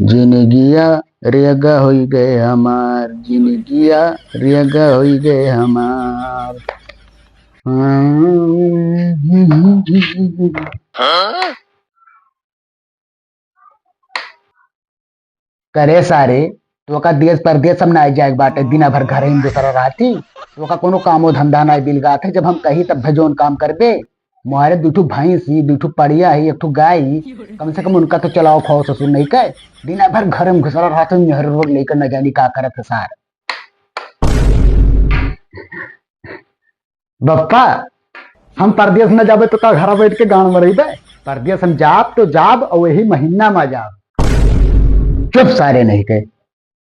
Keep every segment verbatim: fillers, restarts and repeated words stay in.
जिनगिया रेगा होई गए हमार, जिनगिया रेगा होई गए हमार। करे सारे, तोका देश परदेश सब ना जाए के बाटे, दिना भर घरे में घुसरा रहती। तोका कोनो कामो धंधा ना बिलगात है, जब हम कही तब जौन काम करबे। मोहरे दुठू भैंस ही, दुठू पड़िया ही, एक ठू गाय ही, कम से कम उनका तो चलाओ खाओ ससुर नहीं कहे। दिना भर घरे में घुसरा रहते, मेहर रोग लेकर न जानी का करत है सार। बप्पा, हम परदेस न जाबे तो का घरा बैठ के गान मरइबे? परदेस हम जाब तो जाब और यही महीना मा जाब। चुप सारे नहीं के।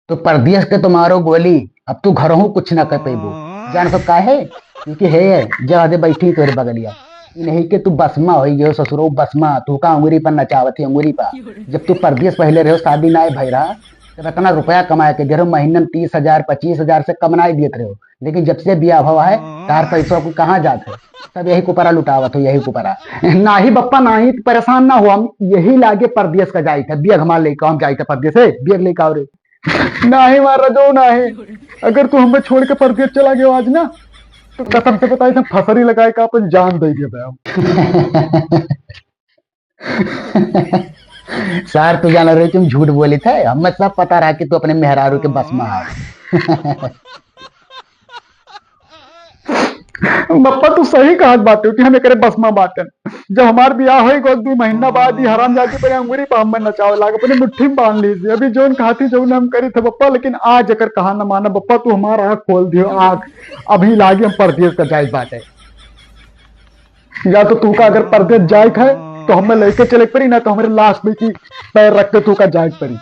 तो परदेस के तो मारो गोली, अब तू घरहू कुछ ना कर पैबू। जान सब काहे? क्योंकि हे, जब आदे बैठी तोरे बगलिया। ई नहीं के तू बसमा होई गयो ससुरो बसमा, तू का अंगुरी पर नचावत ही अंगुरी पर। जब तू परदेस पहले रहो, शादी ना भई रहा, तब इतना रुपया कमाए के दे रहो, महीने में तीस हजार, पच्चीस हजार से कम ना देत रहो। लेकिन जब से बियाह भवा है, तार पैसा को कहाँ जात है? सब यही कुपरा लुटावत हो, यही कुपरा। नाही बप्पा, नाही, परेशान ना हो, हम यही लागे परदेस का जाइत है, बियग हमार लेके हम जाइत है परदेस, ए, बियग लेके आओ रे। नाही मारा जो नाही, अगर तू हमें छोड़ के परदेस चला गयो आज ना, तो कसम से बताई, हम फसरी लगाए का अपन जान दे देबे हम। सार, तू जाना रहे, तुम झूठ बोले थे, हमें सब पता रहा कि तू अपने मेहरारू के बस में आ। बप्पा, तू सही कहत बाटे कि हम एकरे बस में बाटन। जब हमार बियाह होई गो, दू महीना बाद ही हरामजादी पर अंगूरी पर हमें नचावे लाग, अपने मुट्ठी में बांध लीजिए। अभी जौन कहती जौन हम करी थे बप्पा, लेकिन आज एकर कहा न माना बप्पा, तू हमार आँख खोल दियो, आँख। अभी लागी हम परदेस का जाए बाटे। या तो तू का अगर परदेस जाए है तो हमें लेके चले पड़ी, ना तो हमारे लाश में की पैर रख के तू का जाए पड़ी।